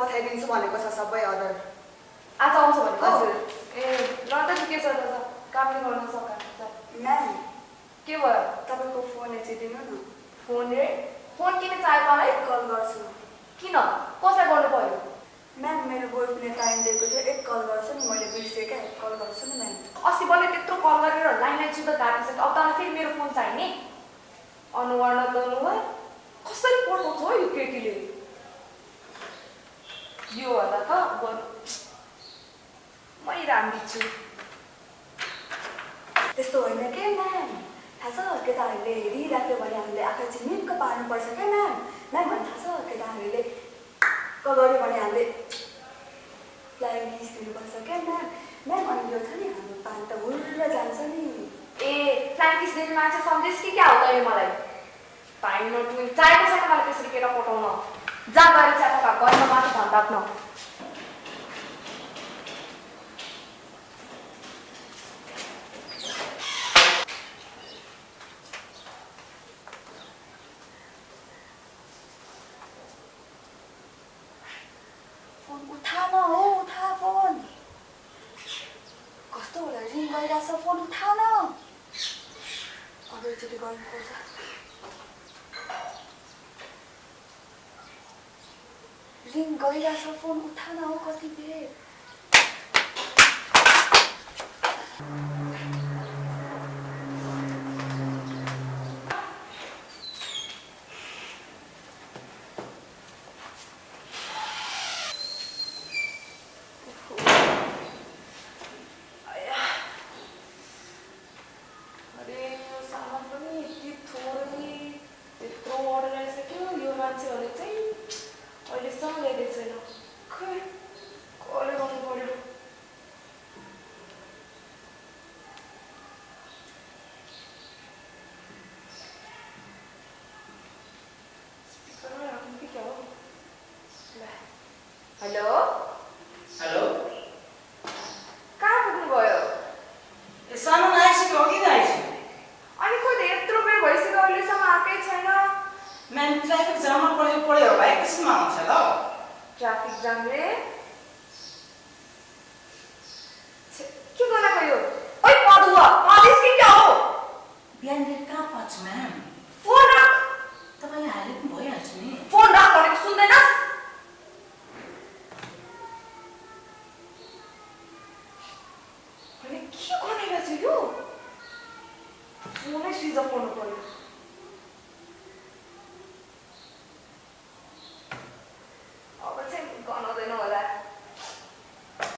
पठाइदिन्छु भनेको छ सबै अर्डर। आज आउँछ भनेको? हजुर। ए ल त ठिकै छ त कामले गर्न सक्छ। म्याम के भयो? तपाईँको फोन यचिदिनु न। फोन रे? फोन किन चाहियो तँलाई? कल गर्छु। किन? कसलाई गर्नु पर्यो? म्याम मेरो बोयफ्रेन्डले टाइम दिएको थियो, एक कल गर्छु नि, मैले बिर्सेँ क्या, कल गर्छु नि म्याम। अस्ति मैले त्यत्रो कल गरेर लाइन सुध काटिसक्यो, अब तँलाई फेरि मेरो फोन चाहिने? अनुहार न अनुहार कसरी पठाउँछ हो यो केटीले? यो होला त बरु मै राम्री छु। त्यस्तो होइन के म्याम, थाहा छ केटाहरूले हेरिराख्यो भने हामीले आँखा चिनिक्क पार्नुपर्छ क्या म्याम। म्याम अनि थाहा छ केटाहरूले कल गऱ्यो भने हामीले फ्लाइङ किस दिनुपर्छ क्या म्याम। म्याम अनि यो छ नि हाम्रो पान त हुर्र जान्छ नि। ए फ्लाइङ किस दिने मान्छे सम्झेस् कि क्या हो त यो मलाई? टाइम नटुई चाहिएको छैन मलाई त्यसरी केटा पठाउन। जा गएर चिया पका, घरमा माथि भन्दा न। उठा न हो, उठा फोन। कस्तो होला रिङ गरिरहेछ, फोन उठा न। अब एकचोटि गर्नुपर्छ। रिङ गरिरहेछ, फोन उठा न हो, कति बेर। हेलो हेलो कहाँ पुग्नुभयो? सामान आइसक्यो हो कि आइसक्यो? अनि खोइ यत्रो बेर भइसक्यो अहिलेसम्म आएकै छैन। म्याम ट्राफिक जाममा पऱ्यो होला, एकैछिनमा आउँछ ल। ट्राफिक जामले के गर्नको यो? ओइ पढुवा कलेज के क्या हो? बिहानदेखि कहाँ पाउँछु म्याम? फोन राख। तपाईँले हाले पनि भइहाल्छ नि। फोन राख भनेको सुन्दैनस्? अनि के गरिरहेछ यो? फोनै स्विच अफ गर्नु पर्यो।